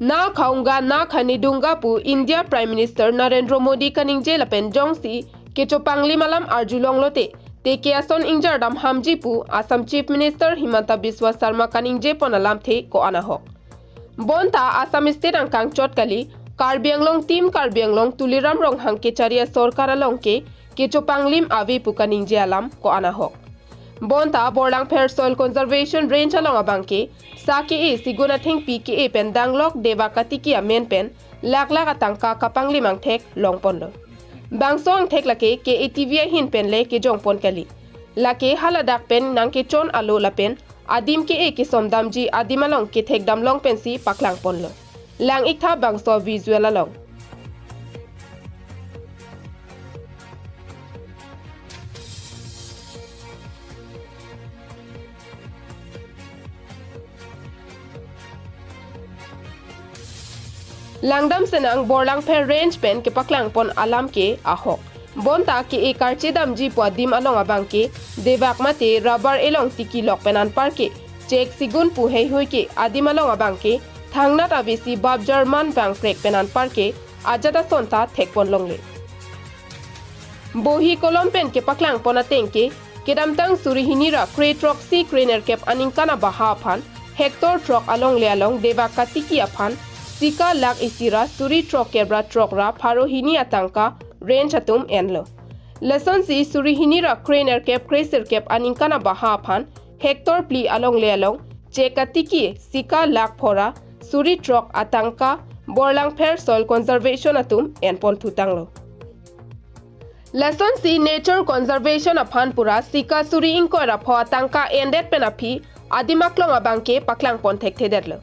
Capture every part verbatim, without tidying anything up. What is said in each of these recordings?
Na khaunga na khanedunga pu India Prime Minister Narendra Modi kaningje lapen jongsi kechopanglim alam arjulonglote, teke ason ingjardam hamji pu Assam Chief Minister Himanta Biswa Sarma kaningje pon alamthe ko-an ahok. Bonta Assam State angkang chot kali, Karbi Anglong Team Karbi Anglong Tuliram Ronghang kechari asorkar along ke kechopanglim ave pu kaningje alam ko-an ahok. Bonta Borlangpher Soil Conservation Range along abangke sa ke-e sigun athengpi ke-e pen danglok Debak Katiki amen pen lakh lakh atangka kapanglim angthek longponlo. Bangso angthek lake K A T V ahin pen le kejongpon kali. Lake haladak pen nangkechon alo lapen adim ke-e kesomdamji adim along kethekdam long pensi paklangponlo. Lang-iktha bangso visual along. Langdam senang Borlangpher Range pen kepaklangpon alam ke ahok. Bonta ke-e karchedamji pu adim along abangke Debak mate rubber elong tikilok pen anparke chek sigun pu heihui ke adim along abangke thangnat avesi bab German bangprek pen anparke ajat ason ta thekpon longle. Bohi kolom pen kepaklangpon ateng ke kedamtang suri hini ra kre throksi kre nerkep aningkan abaha aphan hectare throk alongle along Debak Katiki aphan sika lakh isi ra suri throkkep ra throk ra pharo hini atangka range atum enlo. Lasonsi suri hini ra kre nerkep kre sirkep aningkan abaha aphan hectare phli alongle along chek katiki sika lakh pho ra suri throk atangka Borlangpher Soil Conservation atum enpon thutanglo. Lasonsi Nature Conservation aphan pura sika suri ingkoi ra pho atangka endet pen aphi adim aklong abangke paklangpon thekthedetlo.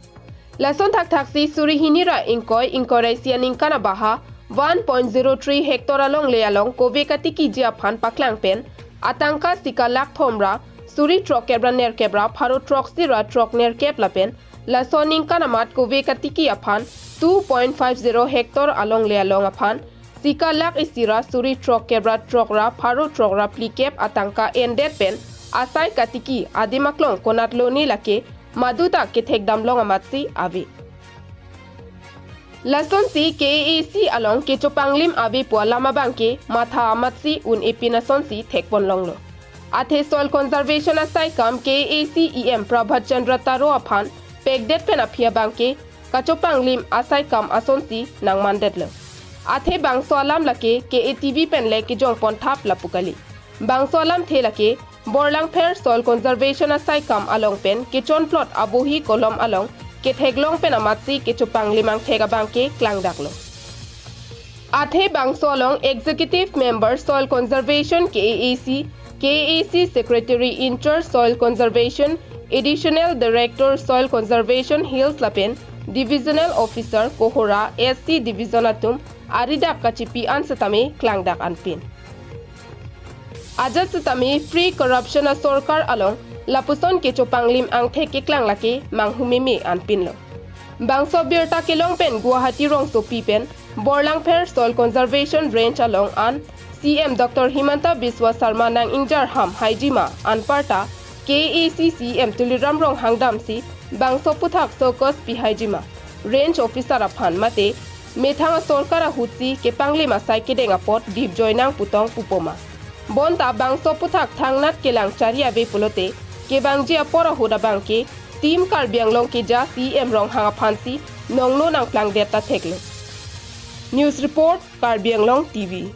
Lason thakthaksi suri hini ra ingkoi ingkoi ra isi aningkan abaha one point zero three hectare alongle along kove katikiji aphan paklang pen atangka sika lakh thom ra suri throkkep ra nerkep ra pharo throksi ra throk nerkep lapen laso aningkan amat kove katiki aphan two point five zero hectare alongle along aphan sika lakh isi ra suri throkkep ra throk ra pharo throk ra phlikep atangka endet pen asai katiki adim aklong konat lone lake maduta kethekdam long amatsi ave. Lasonsi K A A C along kechopanglim ave pu alam abangke matha amatsi un-epin asonsi thekpon longlo. Athe Soil Conservation asaikam K A A C E M Prabhat Chandra Taro aphan pekdet pen aphi abangke kachopanglim asaikam asonsi nangmandetlo. Athe bangso alam lake K A T V pen le kejongpon thap lapu kali. Bangso alamthe lake Borlangpher Soil Conservation asaikam along pen kechonplot abohi kolom along ketheklong pen amatsi kechopanglim angthek abangke klangdaklo. Athe bangso along Executive Member Soil Conservation K A A C, K A A C Secretary in Charge Soil Conservation, Additional Director Soil Conservation Hills lapen Divisional Officer Kohora S C Division atum aridak kachipi an setame klangdak anpin. Ajat setame free corruption asorkar along lapuson kechopanglim angthek keklang lake manghumeme anpinlo. Bangso birta kelong pen Guwahati rongsopi pen Borlangpher Soil Conservation Range along an C M Doctor Himanta Biswa Sarma nang-ingjar ham haijima anparta K A A C C E M Tuliram Ronghang damsi bangso aputhak circus pi haijima range officer aphan mate methang asorkar ahutsi kepanglim asai kedeng apot dipjoi nang putong pupoma. Bonta bangso aputhak thangnat kelang chari ave pulote kevangji apor ahut abangke Team Karbi Anglong keja C M Ronghang aphansi nongno nangplangdet ta theklo. News report, Karbi Anglong T V.